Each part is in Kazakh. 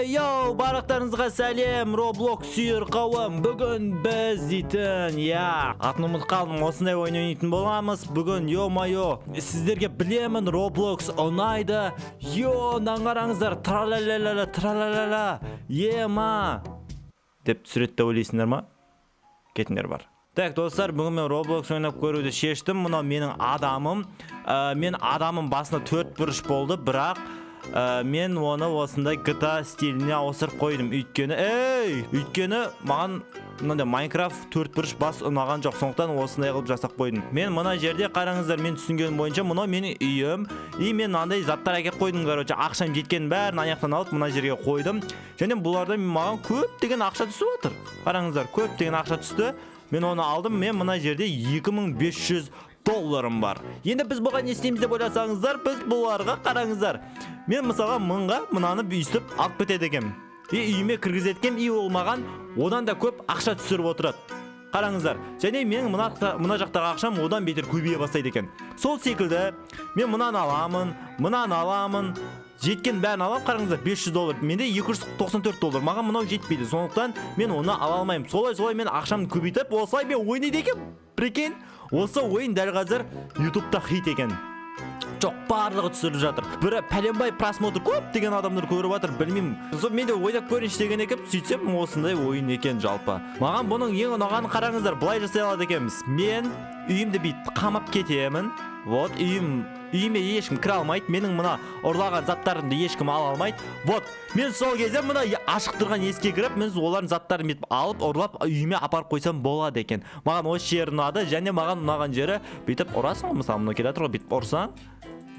Ей, йоу, барлықтарыңызға сәлем, Roblox сүйер қауым. Бүгін біз дейтін, иә, атын ұмытып қалдым, осындай ойын ойнайтын боламыз. Бүгін, ё-моё, сіздерге білемін, Roblox ұнайды. Йо, мынаны қараңыздар, тра-ля-ля-ля, тра-ля-ля-ля, ема. Деп түсіреді деп ойлайсыңдар ма? Кетіңдер бар. Так, достар, бүгін мен Roblox ойнап көруді шештім. Мынау менің адамым. Мен адамым басында төрт бұрыш болды, бірақ мен оны осындай GTA стиліне ауыстырып қойдым. Өйткені, ей, өйткені маған мынандай Майнкрафт төрт бұрыш бас ұнаған жоқ. Сондықтан осындай қылып жасап қойдым. Мен мына жерде қараңыздар, мен түсінгенім бойынша мынау менің үйім. И мен мынандай заттар әкеліп қойдым, короче, ақшам жеткенін бәрін ана жақтан алып мына жерге қойдым. Және бұлардан маған көптеген ақша түсіп жатыр. Қараңыздар, көптеген ақша түсті. Мен оны алдым, мен мына жерде 2500 долларым бар. Енді біз бұған не істейміз деп ойласаңыздар, біз бұларға қараңыздар. Мен мысалға мыңға мынаны өйстіп алып кетеді екенмін. И үйіме кіргізеді екенмін, и ол маған одан да көп ақша түсіріп отырады. Қараңыздар, және менің мына жақтағы ақшам одан бетер көбейе бастайды екен. Сол секілді мен мынаны аламын, мынаны аламын, жеткен бәрін аламын. Қараңыздар, 500 доллар, менде 294 доллар, маған мынау жетпейді, сондықтан мен оны ала алмаймын. Солай солай мен ақшамды көбейтіп, осылай мен ойнайды екенмін. Прикинь, осы ойын дәл қазір ютубта хит екен. Жоқ, барлығы түсіріліп жатыр, бірі пәленбай просмотр, көптеген адамдар көріп жатыр, білмеймін. Сол мен де ойнап көрейінші деген екенмін, сөйтсем осындай ойын екен. Жалпы маған бұның ең ұнағаны, қараңыздар, былай жасай алады екенбіз. Мен үйімді бүйтіп қамап кетемін. Вот үйім, үйіме ешкім кіре алмайды, менің мына ұрлаған заттарымды ешкім ала алмайды. Вот мен сол кезде мына ашық тұрған есікке кіріп, мен олардың заттарын бүйтіп алып, ұрлап, үйіме апарып қойсам болады екен. Маған осы жері ұнады. Және маған ұнаған жері, бүйтіп ұрасың ғой, мысалы, мынау келе жатыр ғой, бүйтіп ұрсаң,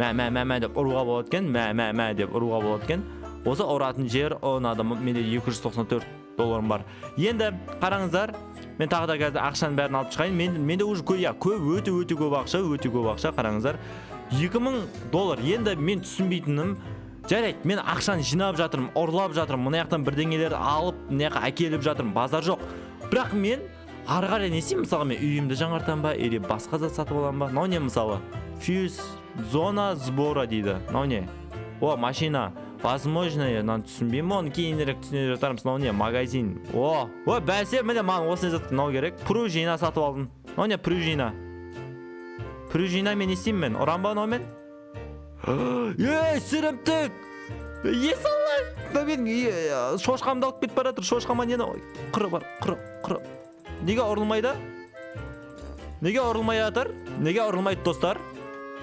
мә, мә, мә, мә деп ұруға болады екен, мә, мә, мә деп ұруға болады екен. Осы ұратын жер ұнады. Менде 294 долларым бар. Енді қараңыздар, мен тағы да қазір ақшаның бәрін алып шығайын. Менде уже көп, иә, көп, өте өте көп ақша, өте көп ақша. Қараңыздар, 2000 доллар. Енді мен түсінбейтінім, жарайды, мен ақшаны жинап жатырмын, ұрлап жатырмын, мына жақтан бірдеңелерді алып, мына жаққа әкеліп жатырмын, базар жоқ. Бірақ мен ары қарай не істеймін? Мысалға, мен үйімді жаңартамын ба или басқа зат сатып аламын ба? Мынау не, мысалы? Фьюз, зона сбора дейді. Мынау не? О, машина, возможно. Мынаны түсінбеймін, оны кейінірек түсіне жатармыз. Мынау не? Магазин. О, о, бәсе, міне, маған осындай зат мынау керек. Пружина сатып алдым. Мынау не? Пружина. Пружина мен не істеймін? Мен ұрам ба мынаумен? Ей, сірімтік, есалла, мына менің шошқамды алып кетіп бара жатыр. Шошқама нені? Құры бар, құры, құры. Неге ұрылмайды? Неге ұрылмай жатыр? Неге ұрылмайды, достар?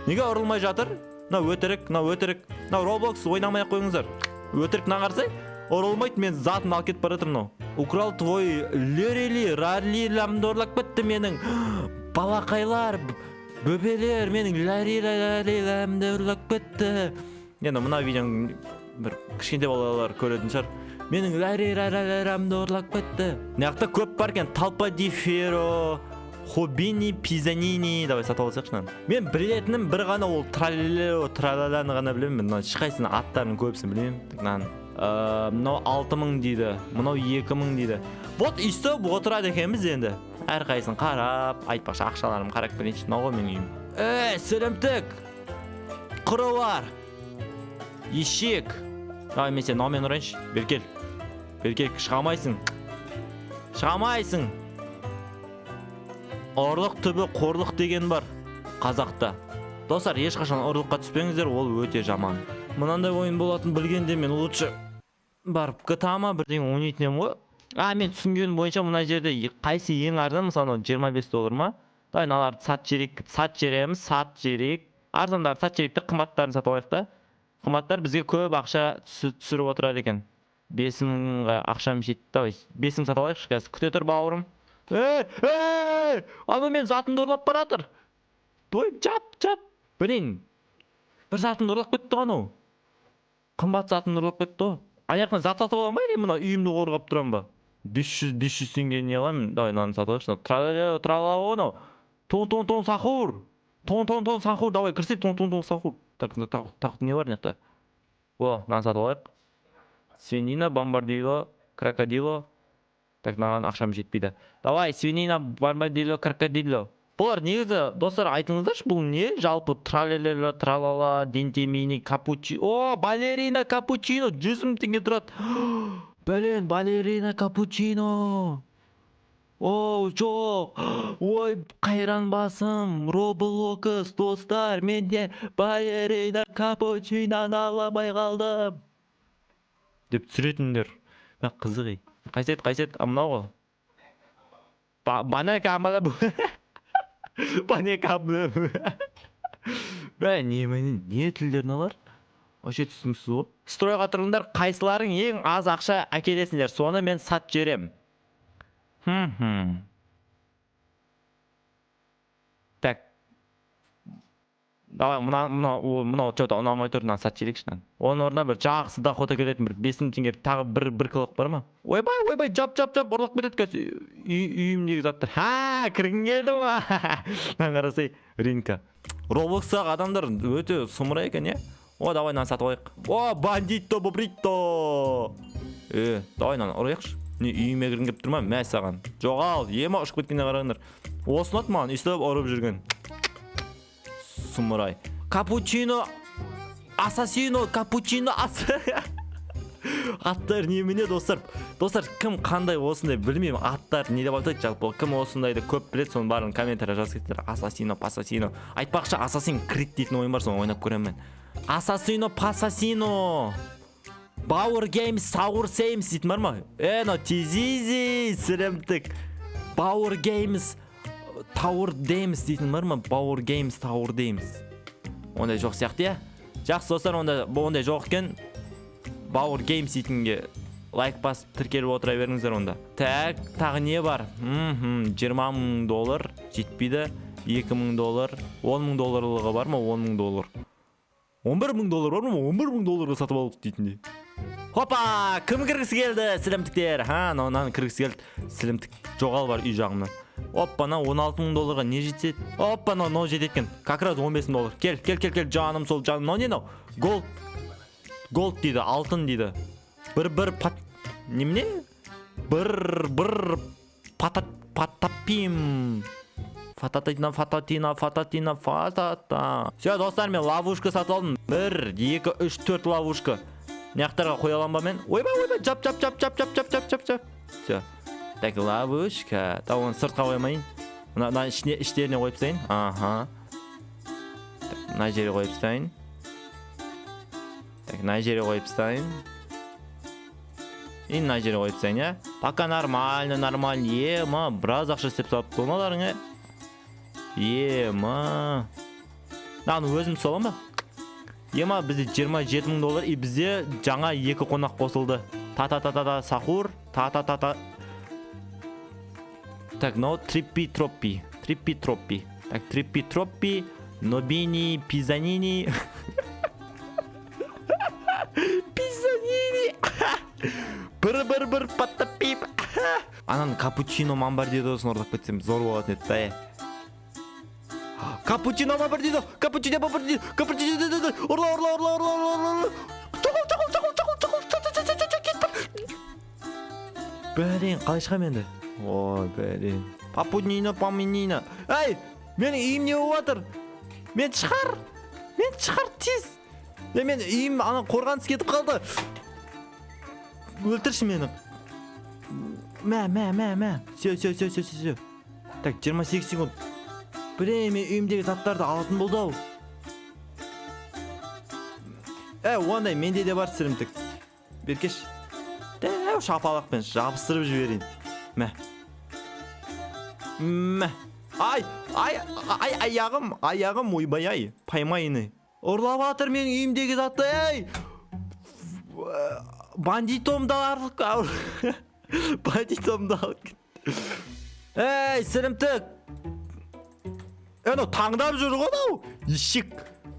Неге ұрылмай жатыр? Мынау өтірік, мынау өтірік, мынау Roblox, ойнамай ақ қойыңыздар, өтірік. Мына қарасай, ұрылмайды, мен затын алып кетіп бара жатыр мынау. Украл твой лерели ралиламды ұрлап кетті менің балақайлар, бөпелер, менің лари-лариламды ұрлап кетті. Енді мына видеоны бір кішкентай балалар көретін шығар. Менің лари-лариламды ұрлап кетті. Мына жақта көп бар екен. Толпа ди феро, хобини пизанини. Давай сатып алсайықшы мынаны. Мен білетінім бір ғана ол тралалеро тралаланы ғана білемін. Мына ешқайсысының аттарының көбісін білмеймін. Так, мынаны, мынау 6000 дейді, мынау 2000 дейді. Вот өйстіп отырады екенбіз. Енді әрқайсысын қарап, айтпақшы, ақшаларымды қарап келейінші. Мынау ғой менің үйім. Ей, сірімтік, құры бар ешек, давай мен сені мынаумен ұрайыншы. Бері кел, бері кел, шыға алмайсың, шыға алмайсың. Ұрлық түбі қорлық деген бар қазақта. Достар, ешқашан ұрлыққа түспеңіздер, ол өте жаман. Мынандай ойын болатынын білгенде, мен лучше барып GTA ма, бірдеңе ойнайтын едім ғой. А мен түсінгенім бойынша, мына жерде қайсы ең арзан? Мысалы, мынау 25 доллар ма? Давай мыналарды сатып жіберейік, сатып жібереміз, сатып жіберейік. Арзандарды сатып жіберейік те, қымбаттарын сатып алайық та. Қымбаттар бізге көп ақша түсіріп отырады екен. 5000-ға ақшам жетті. Давай 5000 сатып алайықшы қазір. Күте тұр, бауырым. Ей, ей, анау менің затымды ұрлап бара жатыр. Той, жап, жап. Блин, бір затымды ұрлап кетті ғой анау, қымбат затымды ұрлап кетті ғой. Ана жақтан зат сатып аламын ба или мына үйімді қорғап тұрамын ба? 500, 500 теңге не аламын? Давай мынаны сатып алайықшы. Тралала, тралала ғой анау. Тон, тон, тон, сахур, тон, тон, тон, сахур. Давай кірсек. Тон, тон, тон, сахур. Так, так, не бар мына жақта? О, мынаны сатып алайық. Свинина, бомбардило, крокодило. Так, мынаған ақшам жетпейді. Давай, свинина, бомбардило, крокодило. Бұлар негізі, достар, айтыңыздаршы, бұл не? Жалпы тралелела, тралала, дентемини, капучино. О, балерина капучино 100 000 теңге тұрады. Блин, балерина капучино. О, жоқ. Ой, қайран басым. Роблокс, достар, менде балерина капучиноны ала алмай қалдым. Деп түсіретіндер. Мә, қызық ей. Қайсы еді, қайсы еді? А, мынау ғой. Бана камала. Бана камала. Бә, не, не тілдер мыналар? Вообще түсініксіз ғой. Стройға тұрыңдар, қайсыларың ең аз ақша әкелесіңдер, соны мен сатып жіберем. Так. Давай, мына, мына, о, мынау что-то ұнамай тұр, мынаны сатып жіберейікші мынаны. Оның орнына бір жақсы доход әкелетін бір 5000 теңге тағы бір қылық бар ма? Ойбай, ойбай, жап, жап, жап, ұрлап кетеді қазір. Үйімдегі заттар. Ха, кіргің келді ма? Мынаны қарасай, ринка. Роблокстағы адамдар өте сұмырай екен, иә? О, давай мынаны сатып алайық. О, бандито бобрито. Давай мынаны ұрайықшы. Не, үйіме кіргім келіп тұр ма? Мә саған. Жоғал, ема ұшып кеткеніне қараңдар. Осы ұнады маған, өйстіп ұрып жүрген. Сұмырай. Капучино, ассасино, капучино, ас. Аттар немене, достар? Достар, кім қандай осындай білмеймін, аттар не деп атайды жалпы. Кім осындайды көп біледі, соның бәрін комментария жазып кетіңдер. Ассасино, пассасино. Айтпақшы, Ассасин Крид дейтін ойын бар, соны ойнап көремін мен. Ассасино, пассасино. Бауыр Геймс, Сауыр Сеймс дейтін бар ма? Мынау тизизи, сірімтік. Бауыр Геймс, Тауыр Деймс дейтін бар ма? Бауыр Геймс, Тауыр Деймс. Ондай жоқ сияқты, иә? Жақсы, достар, онда ондай жоқ екен. Бауыр Геймс дейтінге лайк басып тіркеліп отыра беріңіздер онда. Так, тағы не бар? 20 000 доллар жетпейді. 2000 доллар, 10 000 долларлығы бар ма? 10 000 доллар. 11 000 доллар бар ма? 11 000 долларға сатып алдық дейтіндей. Хопа, кім кіргісі келді? Сілімтіктер. Ха, мынаны кіргісі келді. Сілімтік жоғал бар үй жағымнан. Опа, мына 16 000 долларға не жетсе? Опа, мынау жетеді екен. Как раз 15 000 доллар. Кел, кел, кел, кел, жаным сол жаным. Мынау не мынау? Голд. Голд дейді, алтын дейді. Бір бір пат немене? Бір бір патат патапим. Фататина, фататина, фататина, фатата. Все, достар, мен ловушка сатып алдым. 1, 2, 3, 4 ловушка. Мына қоя аламын ба мен? Ойбай, ойбай, жап, жап, жап, жап, жап, жап, жап, жап, жап. Все. Так, ловушка. Так, оны сыртқа қоймайын. Мына ішіне, іштеріне қойып тастайын. Аха. Так, мына жерге қойып тастайын. Так, мына жерге қойып тастайын. И мына жерге қойып тастайын, иә? Пока нормально, нормально. Ема, біраз ақша істеп салыпты ғой мыналарың, е? Ема. Мынаны өзім салам ба? Ема, бізде 27 000 доллар, и бізде жаңа екі қонақ қосылды. Та-та-та-та-та, сахур, та-та-та-та. Так, мынау триппи троппи, триппи троппи. Так, триппи троппи, нобини, пизанини. Пизанини. Бір бір бір паттапип. Ананы капучино мамбардидосын ұрлап кетсем зор болатын еді да, е. Капучино мамбардидо, капучино мамбардидо, капучино, ұрла, ұрла, ұрла, ұрла, ұрла, ұрла. Жоғал, жоғал, жоғал, жоғал, жоғал, кет бар. Блин, қалай шығамын енді? Ой, блин. Папуднина, паминина. Ей, менің үйім не болып жатыр? Мен шығар. Мен шығар тез. Е, мен үйім ана қорғаныс кетіп қалды. Өлтірші мені. Мә, мә, мә, мә. Все, все, все, все, все. Так, 28 секунд. Блин, мен үйімдегі заттарды алатын болды ау. Ондай менде де бар сірімтік. Беркеш. Дәу шапалақпен жабыстырып жіберейін. Мә. Мә. Ай, ай, ай, аяғым, аяғым, ойбай ай. Поймайны. Ұрлап жатыр менің үйімдегі затты, ей! Бандитомды алып, бандитомды алып кетті. Ей, сірімтік! Анау таңдап жүр ғой анау. Ешек.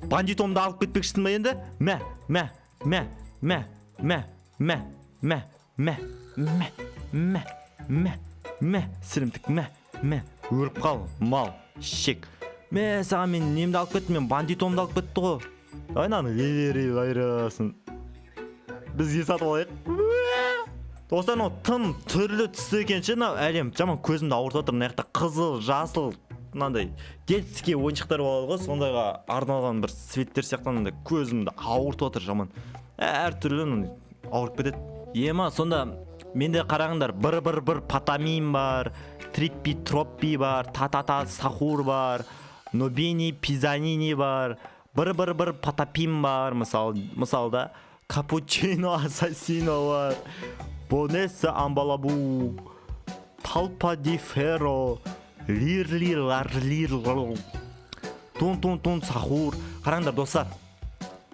Бандитомды алып кетпекшісің ба енді? Мә, мә, мә, мә, мә, мә, мә, мә, мә, мә, мә, мә, сірімтік, мә, мә. Өліп қал, мал, ешек. Мә, саған мен немді алып кетті, мен бандитомды алып кетті ғой. Давай мынаны лилери лайрасын. Бізге сатып алайық. Достар, мынау тым түрлі түсті екен ше, мынау әлем. Жаман көзімді ауыртып жатыр. Мына жақта қызыл, жасыл, Мынандай детский ойыншықтар болады ғой, сондайға арналған бір цветтер сияқты. Мынандай көзімді ауыртып жатыр жаман, әртүрлі мынандай ауырып кетеді. Ема, сонда менде, қараңдар, бір бір бір патамин бар, триппи троппи бар, та та та сахур бар, нобини пизанини бар, бір бір бір патапим бар, мысал мысалда капучино ассасино бар, бонесса амбалабу, талпа ди ферро, лир лир лар лир, тун тун тун сахур. Қараңдар, достар,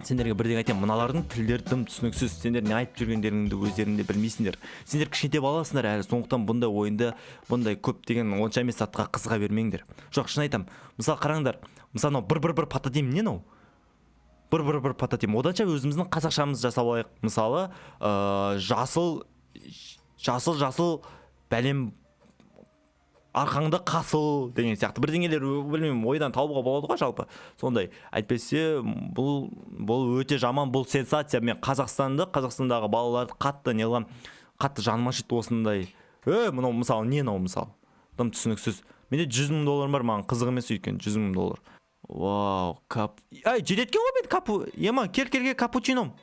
сендерге бірдеңе айтайын: мыналардың тілдері тым түсініксіз. Сендер не айтып жүргендеріңді өздерің де білмейсіңдер, сендер кішкентай баласыңдар әлі. Сондықтан бұндай ойынды, бұндай көптеген онша емес затқа қызыға бермеңдер. Жоқ, шын айтамын. Мысалы, қараңдар, мысалы, мынау бір бір бір пататим не мынау? Бір бір бір пататим. Оданша өзіміздің қазақшамызды жасап алайық. Мысалы, жасыл жасыл жасыл бәлем арқаңды қасыл деген сияқты бірдеңелер, білмеймін, ойдан табуға болады ғой жалпы сондай. Әйтпесе бұл өте жаман, бұл сенсация. Мен Қазақстанды, Қазақстандағы балаларды қатты не қыламын, қатты жаным ашиды осындай. Е, мынау, мысалы, не мынау, мысалы? Тым түсініксіз. Менде 100 000 долларым бар, маған қызық емес, өйткені 100 000 доллар. Вау, кап, ай, жетеді екен ғой мен. Капу, ема, кел, кел, кел, капучином.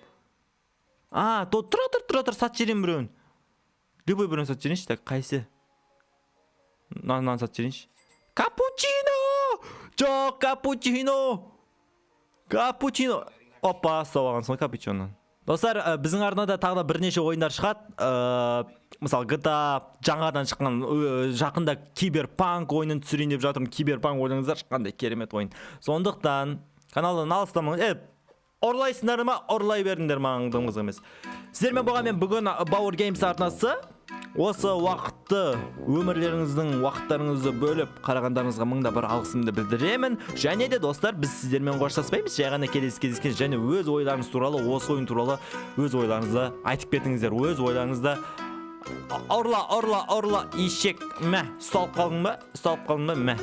А то тұра тұр, тұра тұр, сатып жіберейін біреуін, любой біреуін сатып жіберейінші. Так, қайсы? Мынаны сатып жіберейінші. Капучино жоқ, капучино, капучино. Опа, ұстап алғансың ғой капучиноны. Достар, біздің арнада тағы да бірнеше ойындар шығады. Мысалы, GTA жаңадан шыққан, жақында Киберпанк ойынын түсірейін деп жатырмын. Киберпанк, ойлаңыздаршы, қандай керемет ойын. Сондықтан каналдан алыстамаңыз. Е, ұрлайсыңдар ма, ұрлай беріңдер, маған дым қызық емес. Сіздермен болған мен бүгін, Бауыр Геймс арнасы. Осы уақытты, өмірлеріңіздің уақыттарыңызды бөліп қарағандарыңызға мыңда бір алғысымды білдіремін. Және де, достар, біз сіздермен қоштаспаймыз, жай ғана келесі кездескен. Және өз ойларыңыз туралы, осы ойын туралы өз ойларыңызды айтып кетіңіздер, өз ойларыңызды. Ұрла, ұрла, ұрла, ешек! Мә, ұсталып қалдың ба, ұсталып қалдың ба? Мә,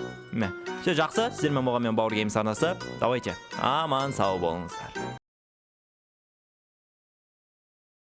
мә. Все, жақсы, сіздермен болған мен, Бауыр Геймс арнасы. Давайте, аман сау болыңыздар.